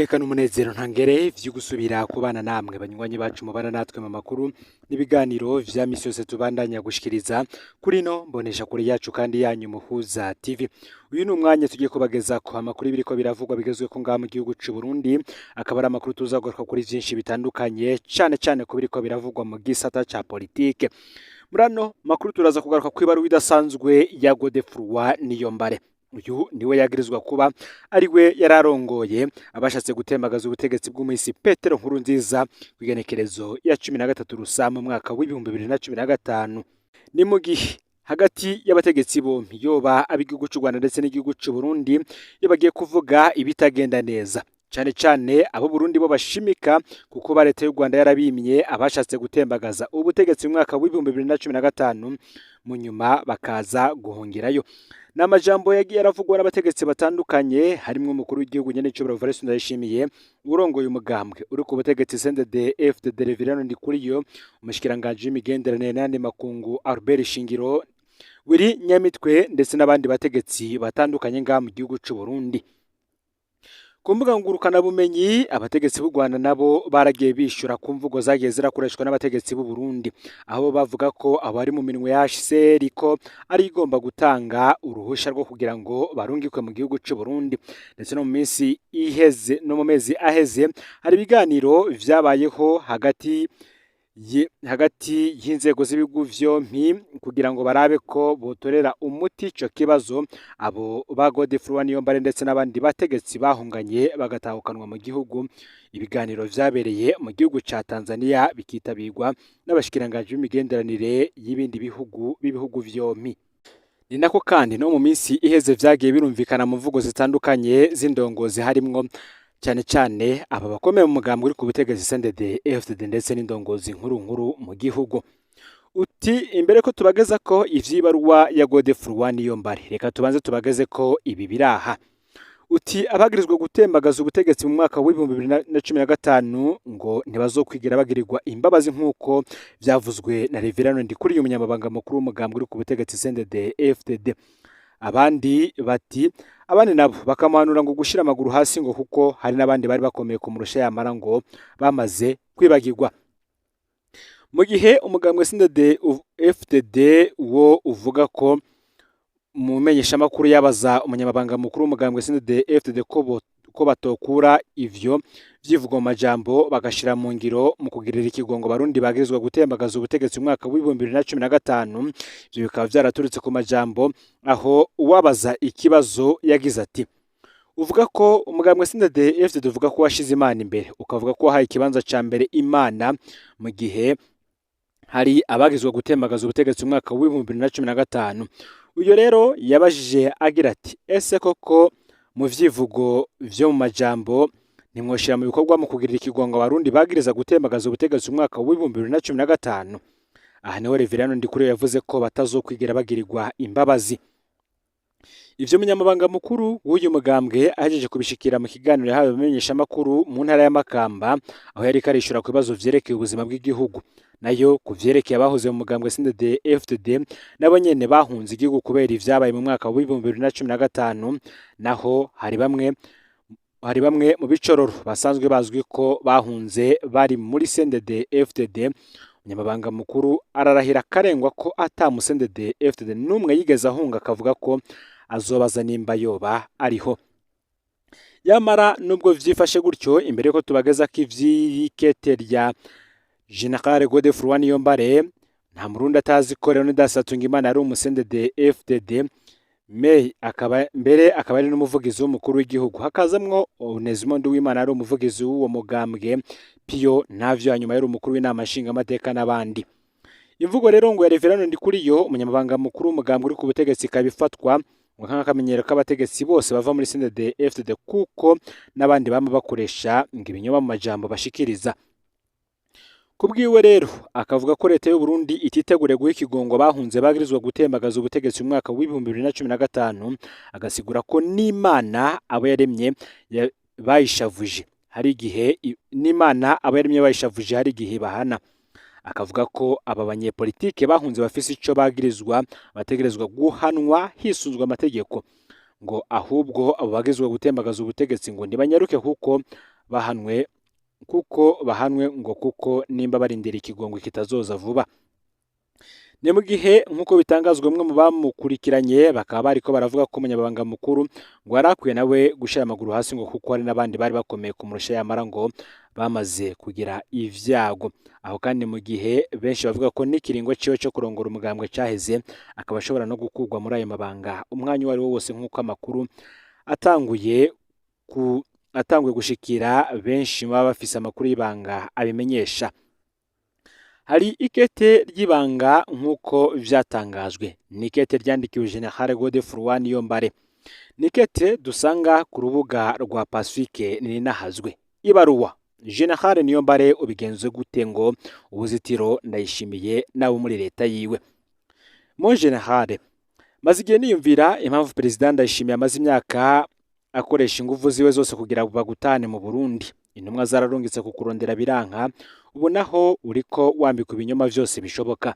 Niteka n'umunezero ntangere vyo gusubira kubana namwe banywanyi bacu mubana natwe mu makuru n'ibiganiro vya misi yose tubandanya gushikiriza kuri no mbonesha kure yacu kandi yanyu Muhuza TV. Uyu ni umwanya tugiye kubageza ku amakuru biriko biravugwa bigezweho ngaha mu gihugu c'u Burundi, akaba ari amakuru tuzagaruka kuri vyinshi bitandukanye, cane cane ku biriko biravugwa mu gisata ca politike. Muri ano makuru turaza kugaruka kw'ibaruwa idasanzwe ya Godefroid Niyombare. Uyu niwe yagirizwa kuba ari we yararongoye abashatse gutembagaza ubutegetsi bw'umuhisi Petero Nkurunziza kw'igenekerezo ya 13 Rusama mu mwaka w'2015. Ni mu gihe hagati y'abategetsi bompi, yoba ab'igihugu c'u Rwanda ndetse n'igihugu c'u Burundi, iyo bagiye kuvuga ibitagenda neza, cane cane abo Burundi bo bashimika kuko ba leta y'u Rwanda yarabimye abashatse gutembagaza ubutegetsi mu mwaka w'2015, mu nyuma bakaza guhungirayo. Ni amajambo yagiye aravugwa n'abategetsi batandukanye, harimwo umukuru w'igihugu nyen'icubahiro Evariste Ndayishimiye, urongoye umugambwe uri ku butegetsi CNDD FDD Reverien Ndikuriyo, umushikiranganji w'imigenderanire n'ayandi makungu Albert Shingiro, Willy Nyamitwe ndetse n'abandi bategetsi batandukanye ngaha mu gihugu c'u Burundi. Ku mbuga ngurukanabumenyi, abategetsi b'u Rwanda nabo baragiye bishura ku mvugo zagiye zirakoreshwa n'abategetsi b'u Burundi, aho bavuga ko abari mu minwe ya HCR ko ari igomba gutanga uruhusha rwo kugira ngo barungikwe mu gihugu c'u Burundi. Ndetse no mu minsi iheze no mu mezi aheze hari ibiganiro vyabayeho hagati y'inzego z'ibihugu vyompi kugira ngo barabe ko botorera umuti ico kibazo, abo ba Godefroid Niyombare ndetse n'abandi bategetsi bahunganye bagatahukanwa mu gihugu. Ibiganiro vyabereye mu gihugu ca Tanzania, bikitabirwa n'abashikiranganji b'imigenderanire y'ibindi bihugu b'ibihugu vyompi. Ni nako kandi no mu minsi iheze vyagiye birumvikana mu mvugo zitandukanye z'indongozi, harimwo cyane cyane aba bakomeye mu mugambwe uri ku butegetsi CNDD FDD ndetse n'indongozi nkuru nkuru mu gihugu. Uti imbere ko tubageza ko ivy'ibaruwa ya Godefroid Niyombare, reka tubanze tubageze ko ibi biraha. Uti abagirizwa gutembagaza ubutegetsi mu mwaka w'2015 ngo ntibazokwigira bagirirwa imbabazi, nk'uko vyavuzwe na Reverien Ndikuriyo, umunyamabanga mukuru w'umugambwe uri ku butegetsi CNDD FDD. Abandi bati, abandi nabo bakamuhanura ngo gushira amaguru hasi, ngo kuko hari n'abandi bari bakomeye kumurusha, yamara ngo bamaze kwibagirwa. Mu gihe umugambwe CNDD FDD wo uvuga ko mu menyeshamakuru yabaza umunyamabanga mukuru w'umugambwe CNDD FDD ko batokura ivyo vyivugwa mu majambo bagashira mu ngiro mu kugirira ikigongo Barundi bagirizwa gutembagaza ubutegetsi mu mwaka w'2015, ivyo bikaba vyaraturutse ku majambo aho uwabaza ikibazo yagize ati: "Uvuga ko umugambwe CNDD FDD uvuga ko washize Imana imbere, ukavuga ko wahaye ikibanza ca mbere Imana, mu gihe hari abagizwe gutembagaza ubutegetsi mu mwaka w'2015." Uyo rero yabajije agira ati: "Ese koko mu vyivugo vyo mu majambo ntimwoshira mu bikorwa mu kugirira ikigongo Abarundi bagiriza gutembagaza ubutegetsi mu mwaka w'2015?" Aha niho Reverien Ndikuriyo yavuze ko batazokwigira bagirirwa imbabazi. Ivyo munyamabanga mukuru w'uyu mugambwe ahejeje kubishikira mu kiganiro yahawe abamenyeshamakuru mu ntara ya Makamba, aho yariko arishura ku bibazo vyerekeye ubuzima bw'igihugu. Nayo ku vyerekeye abahoze mu mugambwe CNDD FDD nabo nyene bahunze igihugu kubera ivyabaye mu mwaka w'2015, naho hari bamwe mu bicororo basanzwe bazwi ko bahunze bari muri CNDD FDD, umunyamabanga mukuru ararahira akarengwa ko ata mu CNDD FDD n'umwe yigeze ahunga, akavuga ko azobaza nimba yoba ariho. Yamara nubwo vyifashe gutyo, imbere yuko tubageza ko ivy'ikete rya General Godefroid Niyombare, nta murundi atazi ko Leonidas Hatungimana yari umu CNDD FDD, May akaba mbere akaba ari n'umuvugizi w'umukuru w'igihugu, hakazamwo Onesmo Nduwimana ari umuvugizi w'uwo mugambwe, Pio Ntavyo hanyuma yari umukuru w'inama nshingamateka n'abandi. Imvugo rero ngo ya Reverien Ndikuriyo, umunyamabanga mukuru w'umugambwe uri ku butegetsi, ikaba ifatwa ngo nk'akamenyero k'abategetsi bose bava muri CNDD FDD, kuko n'abandi bama bakoresha ngo ibinyoma mu majambo bashikiriza. Kubwiwe rero akavuga ko leta y'u Burundi ititeguriye guha ikigongo bahunze bagirizwa gutembagaza ubutegetsi mu mwaka w'2015, agasigura ko n'Imana abo yaremye bayishavuje hari igihe, n'Imana abo yaremye bayishavuje hari igihe bahana. Akavuga ko aba banyepolitike bahunze bafise ico bagirizwa, bategerezwa guhanwa hisunzwe amategeko, ngo ahubwo abo bagirizwa gutembagaza ubutegetsi ngo ntibanyaruke kuko bahanwe kuko bahanwe ngo kuko nimba barindira ikigongwe kitazoza vuba. Ni mu gihe nk'uko bitangazwa umwe mu bamukurikiranye bakaba bariko baravuga ko umunyamabanga mukuru ngo yari akwiye nawe gushira amaguru hasi ngo kuko hari n'abandi bari bakomeye kumurusha yamara ngo bamaze kugira ivyago. Aho kandi mu gihe benshi bavuga ko n'ikiringo ciwe co kurongora umugambwe caheze, akaba ashobora no gukurwa muri ayo mabanga umwanya uwo ari wo wose, nk'uko amakuru atanguye gushikira benshi baba bafise amakuru y'ibanga abimenyesha. Hari ikete ry'ibanga nk'uko vyatangajwe, ni ikete ryandikiwe General Godefroid Niyombare, ni ikete dusanga ku rubuga rwa Pacifique Nininahazwe. Ibaruwa: General Niyombare, ubigenze gute ngo ubuzitiro Ndayishimiye nabo muri leta yiwe? Mon General, maze igihe niyumvira impamvu Perezida Ndayishimiye amaze imyaka akoresha inguvu ziwe zose kugira ngo bagutane mu Burundi. Intumwa zararungitse kukurondera biranka, ubu naho uriko wambikwa ibinyoma vyose bishoboka.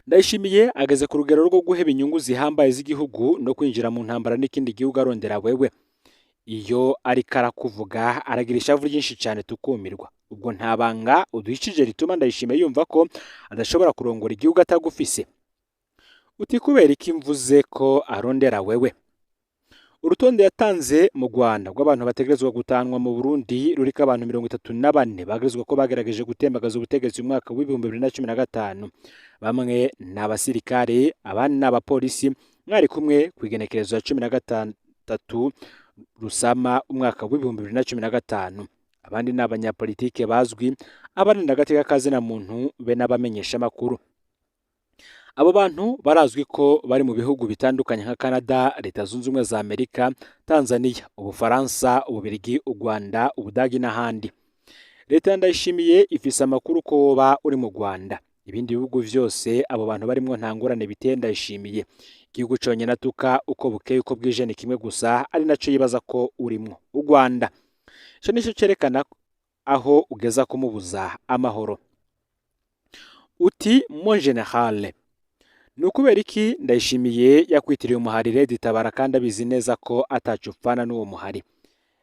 Ndayishimiye ageze ku rugero rwo guheba inyungu zihambaye z'igihugu no kwinjira mu ntambara n'ikindi gihugu arondera wewe. Iyo ariko arakuvuga aragira ishavu ryinshi cyane tukumirwa. Ubwo nta banga uduhishije rituma Ndayishimiye yumva ko adashobora kurongora igihugu atagufise. Uti kubera iki mvuze ko arondera wewe? Urutonde yatanze mu Rwanda rw'abantu bategerezwa gutanwa mu Burundi ruriko abantu 34 bagirizwa ko bagerageje gutembagaza ubutegetsi mu mwaka w'2015. Bamwe ni abasirikare, abandi ni abapolisi. Mwari kumwe kw'igenekerezo ya 16 Rusama umwaka w'2015. Abandi ni abanyapolitike bazwi, abandi agateka kazina muntu be n'abamenyeshamakuru. Abo bantu barazwi ko bari mu bihugu bitandukanye nka Canada, Leta Zunze Ubumwe za Amerika, Tanzania, Ubufaransa, Ububirigi, u Rwanda, Ubudagi n'ahandi. Leta ya Ndayishimiye ifise amakuru ko woba uri mu Rwanda. Ibindi bihugu vyose abo bantu barimwo nta ngorane biteye Ndayishimiye. Igihugu conyene atuka uko bukeye uko bwije ni kimwe gusa, ari naco yibaza ko urimwo, u Rwanda. Ico nico cerekana aho ugeza kumubuza amahoro. Uti mon General, ni ukubera iki Ndayishimiye yakwitiriye umuhari Red Tabara kandi abizi neza ko ataco upfana n'uwo muhari?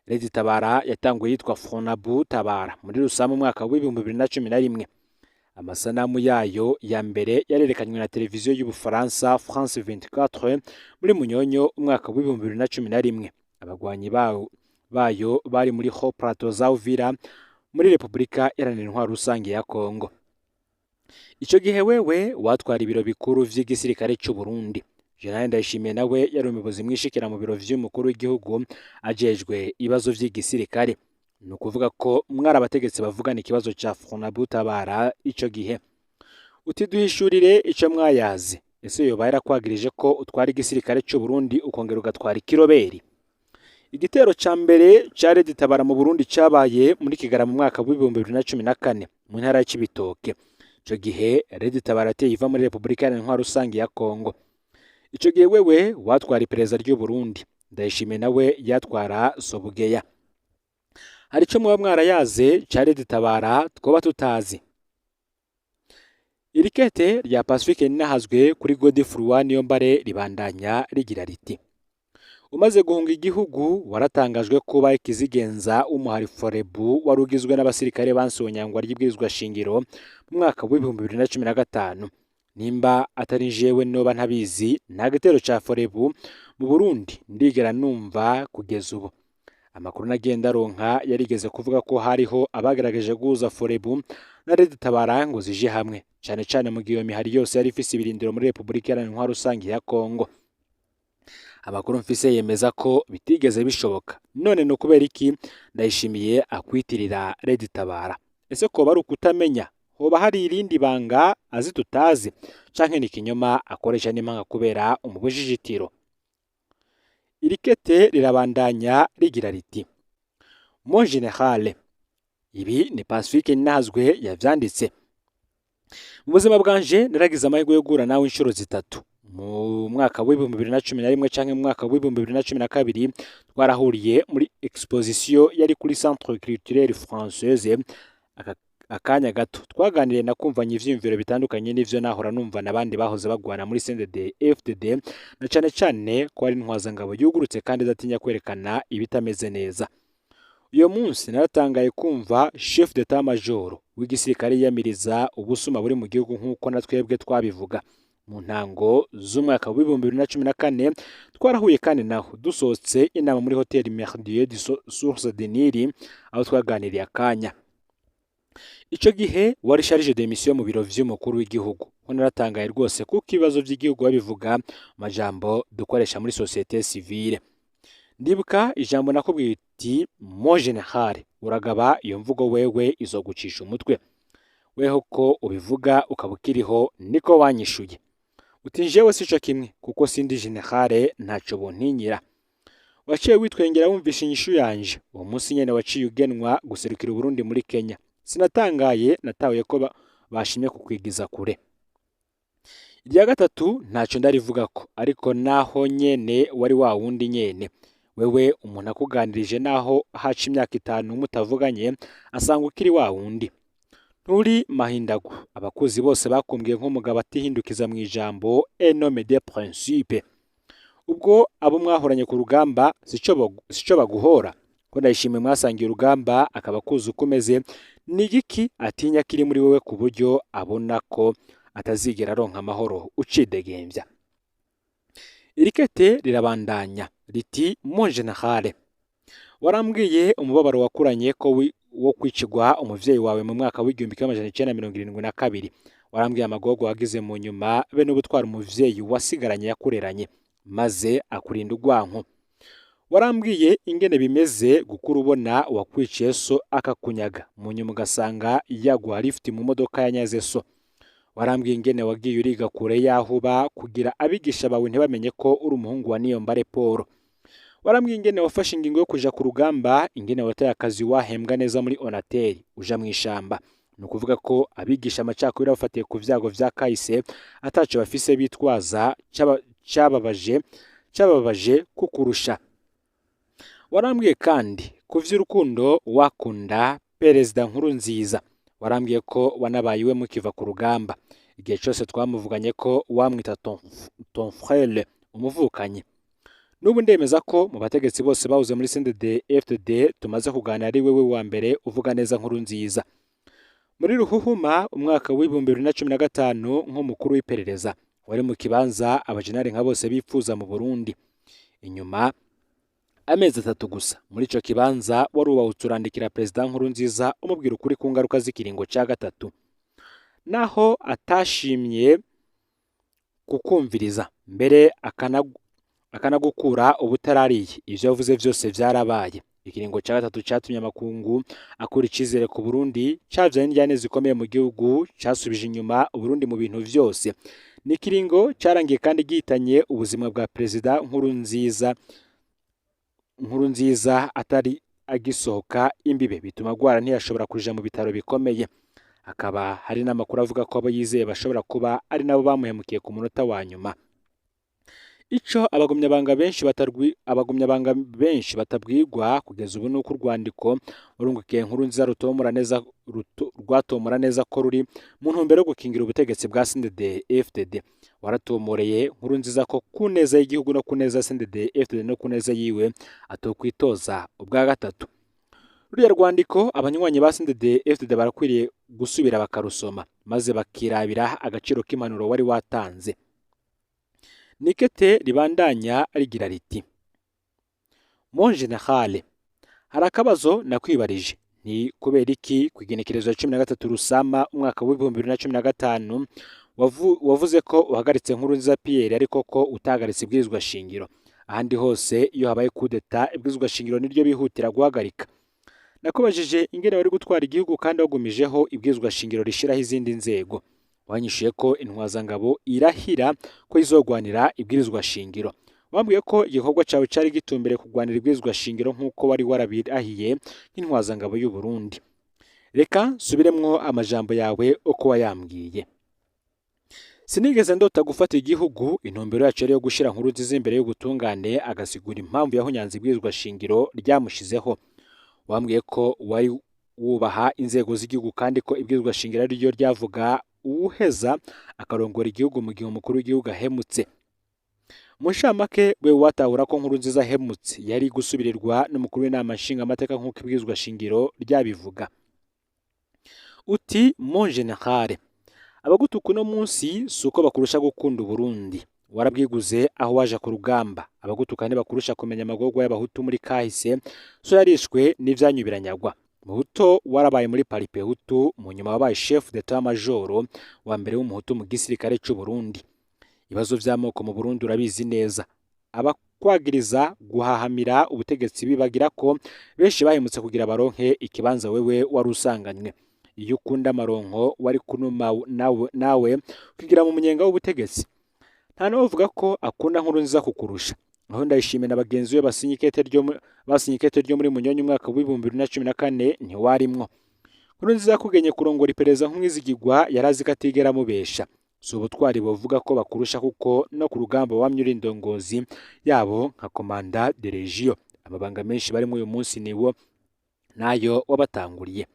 Red Tabara yatanguye yitwa Fronabu Tabara muri Rusama umwaka w'2011. Amasanamu yayo ya mbere yarerekanywe na televiziyo y'Ubufaransa France 24 muri Munyonyo umwaka w'2011. Abagwanyi bayo bari muri Haut Plateau za Uvira muri Repubulika Iharanira Intwaro Rusange ya Kongo. Ico gihe wewe watwara ibiro bikuru vy'igisirikare c'u Burundi. General Ndayishimiye nawe yari umuyobozi mwishikira mu biro vy'umukuru w'igihugu ajejwe ibibazo vy'igisirikare. Ni ukuvuga ko mwari abategetsi bavugana ikibazo ca Fronabu Tabara ico gihe. Uti duhishurire ico mwayaze. Ese yoba yarakwagirije ko utwara igisirikare c'u Burundi ukongera ugatwara ikiroberi? Igitero ca mbere ca Red Tabara mu Burundi cabaye muri Kigarama mu mwaka w'2014 mu ntara ya Cibitoke. Ico gihe Red Tabara yateye iva muri Repubulika Iharanira Intwaro Rusange ya Kongo. Ico gihe wewe watwara iperereza ry'u Burundi, Ndayishimiye nawe yatwara Sobugeya. Hari ico muba mwarayaze ca Red Tabara twoba tutazi? Iri kete rya Pacifique Ninahazwe kuri Godefroid Niyombare ribandanya rigira riti: umaze guhunga igihugu waratangajwe kuba ikizigenza w'umuhari Forebu wari ugizwe n'abasirikare bansonyangwa ry'ibwirizwa shingiro mu mwaka w'2015. Nimba atari jewe noba ntabizi, nta gitero ca Forebu mu Burundi ndigera numva kugeza ubu. Amakuru nagenda aronka yarigeze kuvuga ko hariho abagerageje guhuza Forebu na Red Tabara ngo zije hamwe, cane cane mu gihe iyo mihari yose yari ifise ibirindiro muri Repubulika Iharanira Intwaro Rusange ya Kongo. Amakuru mfise yemeza ko bitigeze bishoboka. None ni ukubera iki Ndayishimiye akwitirira Red Tabara? Ese koba ari ukutamenya? Hoba hari irindi banga azi tutazi, canke ni ikinyoma akoresha n'impanga kubera umubujijitiro? Iri kete rirabandanya rigira riti: Mon General, ibi ni Pacifique Ninahazwe yavyanditse. Mu buzima bwanje naragize amahirwe yo guhura nawe inshuro zitatu. Mu mwaka w'2011 canke mu mwaka w'2012 twarahuriye muri exposition yari kuri Centre Culturel Française. Akanya gato twaganiriye nakumvanye ivyiyumviro bitandukanye n'ivyo nahora numva n'abandi bahoze bagwana muri CNDD FDD, na cane cane ko ari intwazangabo yugurutse kandi idatinya kwerekana ibitameze neza. Uyo munsi naratangaye kumva chef d'état major w'igisirikare yiyamiriza ubusuma buri mu gihugu nk'uko na twebwe twabivuga. Mu ntango z'umwaka w'2014 twarahuye kandi naho dusohotse inama muri hoteli Merdier de Source de Nil, aho twaganiriye akanya. Ico gihe wari chargé de mission mu biro vy'umukuru w'igihugu. Ho naratangaye rwose kuko ibibazo vy'igihugu babivuga mu majambo dukoresha muri société civile. Ndibuka ijambo nakubwiye uti: "Mon général, uragaba iyo mvugo, wewe izogucisha umutwe." Weho ko ubivuga ukaba ukiriho? Niko wanyishuye uti: "Jewe sico kimwe kuko sindi général, ntaco bontinyira." Waciye witwengera wumvisha inyishu yanje. Uwo munsi nyene waciye ugenwa guserukira Uburundi muri Kenya. Sinatangaye, natahuye ko bashimye kukwigiza kure. Irya gatatu ntaco ndarivugako, ariko naho nyene wari wa wundi nyene. Wewe umuntu akuganirije, naho haca imyaka 5 mutavuganye, asanga ukiri wa wundi, nturi mahindagu. Abakuzi bose bakumbwiye nk'umugabo atihindukiza mu ijambo, un homme de principe. Ubwo abo mwahoranye ku rugamba sico baguhora ko Ndayishimiye mwasangiye urugamba akaba akuzi uko umeze, ni igiki atinya kiri muri wewe ku buryo abona ko atazigera aronka amahoro ucidegembya? Iri kete rirabandanya riti: "Mon général, warambwiye umubabaro wakuranye ko wo kwicirwa umuvyeyi wawe mu mwaka w'1972. Warambwiye amagorwa wagize mu nyuma be n'ubutwara umuvyeyi wasigaranye yakureranye maze akurinda urwanko. Warambwiye ingene bimeze gukura ubona uwakwiciye so akakunyaga, mu nyuma ugasanga yaguha lift mu modoka yanyaze so. Warambwiye ingene wagiye uriga kure y'aho uba kugira abigisha bawe ntibamenye ko uri umuhungu wa Niyombare Paul. Warambwiye ingene wafashe ingingo yo kuja ku rugamba, ingene wataye akazi wahembwa neza muri Onatel uja mw'ishamba. Ni ukuvuga ko abigisha amacakubiri bafatiye ku vyago vya kahise ataco bafise bitwaza cababaje kukurusha. Warambwiye kandi ku vy'urukundo wakunda Perezida Nkurunziza. Warambwiye ko wanabaye iwe mukiva ku rugamba. Igihe cose twamuvuganye ko wamwita ton frère, umuvukanyi. N'ubu ndemeza ko mu bategetsi bose bahoze muri CNDD FDD tumaze kuganira, ari wewe wa mbere uvuga neza Nkurunziza. Muri Ruhuhuma umwaka w'2015, nk'umukuru w'iperereza, wari mu kibanza abajenali nka bose bipfuza mu Burundi. Inyuma amezi 3 gusa muri ico kibanza, warubahutse urandikira Perezida Nkurunziza umubwira ukuri ku ngaruka z'ikiringo ca gatatu. Naho atashimye kukumviriza, mbere akanagukura ubutarariye, ivyo yavuze vyose vyarabaye. Ikiringo ca gatatu catumye amakungu akura icizere ku Burundi, cavyaye indyane zikomeye mu gihugu, casubije inyuma Uburundi mu bintu vyose. Ni ikiringo carangiye kandi gihitanye ubuzima bwa Perezida Nkurunziza. Nkurunziza atari agisohoka imbibe, bituma agwara ntiyashobora kuja mu bitaro bikomeye. Hakaba hari n'amakuru avuga ko abo yizeye bashobora kuba ari nabo bamuhemukiye ku munota wa nyuma. Ico abagumyabanga benshi batabwirwa kugeza ubu nuko urwandiko warungukiye Nkurunziza rutomora neza, rwatomora neza ko ruri mu ntumbero yo gukingira ubutegetsi bwa CNDD FDD. Waratomoreye Nkurunziza ko ku neza y'igihugu no ku neza ya CNDD FDD no ku neza yiwe atokwitoza ubwa gatatu. Ruriya rwandiko abanywanyi ba CNDD FDD barakwiriye gusubira bakarusoma maze bakirabira agaciro k'impanuro wari watanze. Nikete ribandanya rigira riti: "Mon général, hari akabazo nakwibarije. Ni kubera iki ku igenekerezo ya 13 Rusama umwaka w'2015 wavuze ko uhagaritse Nkurunziza Pierre ariko ko utahagaritse ibwirizwa shingiro? Ahandi hose iyo habaye kudeta, ibwirizwa shingiro niryo bihutira guhagarika. Nakubajije ingene wari gutwara igihugu kandi wagumijeho ibwirizwa shingiro rishiraho izindi nzego. Wanyishuye ko intwazangabo irahira ko izogwanira ibwirizwa shingiro. Wambwiye ko igikorwa cawe cari gitumbereye kugwanira ibwirizwa shingiro nk'uko wari warabirahiye nk'intwazangabo y'u Burundi. Reka nsubiremwo amajambo yawe uko wayambwiye: 'Sinigeze ndota gufata igihugu. Intumbero yacu yari iyo gushira Nkurunziza imbere y'ubutungane agasigura impamvu yahonyanze ibwirizwa shingiro ryamushizeho.' Wambwiye ko wari wubaha inzego z'igihugu kandi ko ibwirizwa shingiro ariryo ryavuga uwuheza akarongora igihugu mu gihe umukuru w'igihugu ahemutse. Mu nshamake, we watahura ko Nkurunziza ahemutse yari gusubirirwa n'umukuru w'inama nshingamateka nk'uko ibwirizwa shingiro ryabivuga. Uti mon général, abagutuka uno munsi si uko bakurusha gukunda Uburundi, warabwiguze aho waja ku rugamba. Abagutuka ntibakurusha kumenya amagorwa y'abahutu muri kahise, so yarishwe n'ivyanyu biranyagwa. Muhuto warabaye muri Palipehutu, mu nyuma wabaye chef d'état major wa mbere w'umuhutu mu gisirikare c'u Burundi. Ibibazo vy'amoko mu Burundi urabizi neza. Abakwagiriza guhahamira ubutegetsi bibagira ko benshi bahemutse kugira baronke ikibanza wewe wari usanganywe. Iyo ukunda amaronko wari kunuma nawe ukigira mu munyenga w'ubutegetsi. Nta n'uwovuga ko akunda Nkurunziza kukurusha. Aho Ndayishimiye na bagenzi be basinye ikete ryo muri Munyonyo umwaka w'2014 ntiwarimwo. Nkurunziza yakugenye kurongora iperereza nk'umwizigirwa, yarazi ko atigera amubesha. Si ubutwari bovuga ko bakurusha, kuko no ku rugamba wamye uri indongozi yabo nka commandant de légion. Amabanga menshi barimwo uyu munsi niwo nayo wabatanguriye.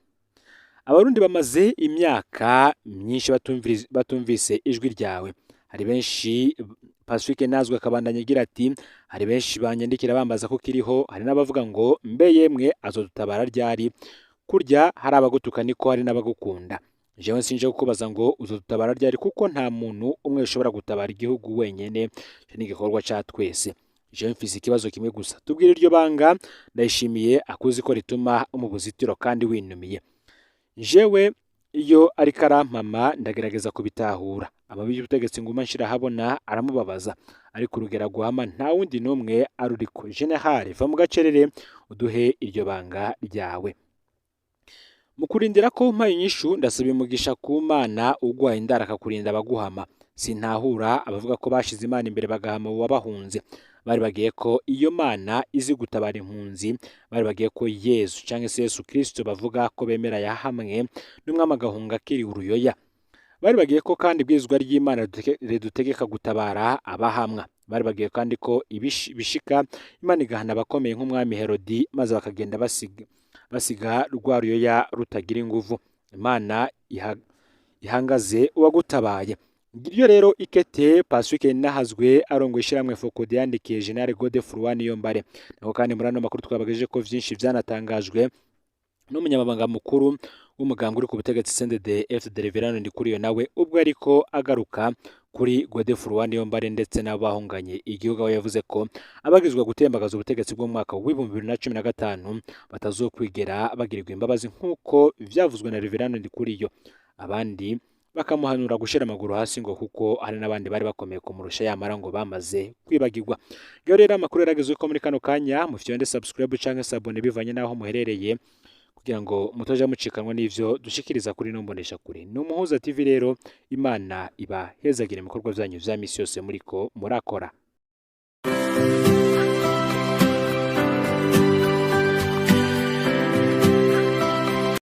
Abarundi bamaze imyaka myinshi batumvise ijwi ryawe. Hari benshi, Pacifique Nazwe akabandanya agira ati hari benshi banyandikira bambaza ko kiriho, hari n'abavuga ngo mbe yemwe azodutabara ryari? Kurya hari abagutuka niko hari n'abagukunda. Jewe sinje kukubaza ngo uzodutabara ryari, kuko nta muntu umwe ushobora gutabara igihugu wenyene, ico ni igikorwa ca twese. Jewe mfise ikibazo kimwe gusa, tubwire iryo banga Ndayishimiye akuzi ko rituma umubuzitiro kandi winumiye. Jewe iyo ariko arampama ndagerageza kubitahura. Amabi y'ubutegetsi nguma nshira ahabona aramubabaza, ariko urugero aguhama nta wundi n'umwe aruriko. Général, va mu gacerere uduhe iryo banga ryawe. Mu kurindira ko umpaye inyishu, ndasaba umugisha ku Mana uguhaye indaro akakurinda abaguhama. Sintahura abavuga ko bashize Imana imbere bagahama uwabahunze. Bari bagiye ko iyo Mana izi gutabara impunzi, bari bagiye ko Yezu canke se Yesu Kristo bavuga ko bemera yahamwe n'umwami agahunga akiri uruyoya. Bari bagiye ko kandi ibwirizwa ry'Imana ridutegeka gutabara abahamwa. Bari bagiye kandi ko bishika Imana igahana abakomeye nk'umwami Herodi, maze bakagenda basiga rwa ruyoya rutagira inguvu. Imana ihangaze uwagutabaye. Ngiryo rero ikete Pacifique Nahazwe arongoye ishiramwe Focode yandikiye General Godefroid Niyombare. Nako kandi muri ano makuru twabagejeje ko vyinshi vyanatangajwe n'umunyamabanga mukuru w'umugambwe uri ku butegetsi CNDD FDD Reverend Ndikuriyo, nawe ubwo ariko agaruka kuri Godefroid Niyombare ndetse n'abahunganye igihugu, aho yavuze ko abagizwe gutembagaza ubutegetsi bw'umwaka w'2015 batazokwigera bagirirwa imbabazi nk'uko vyavuzwe na Reverend Ndikuriyo. Abandi bakamuhanura gushira amaguru hasi ngo kuko hari n'abandi bari bakomeye kumurusha, yamara ngo bamaze kwibagirwa. Rero rero amakuru yaragezwe ko muri kano kanya mufyonde subscribe canke s'abonner bivanye n'aho muherereye, kugira ngo mutaja mucikanwa n'ivyo dushikiriza kuri no mbonesha kure. Ni Umuhuza TV rero, Imana ibahezagire ibikorwa vyanyu vya misi yose muriko murakora.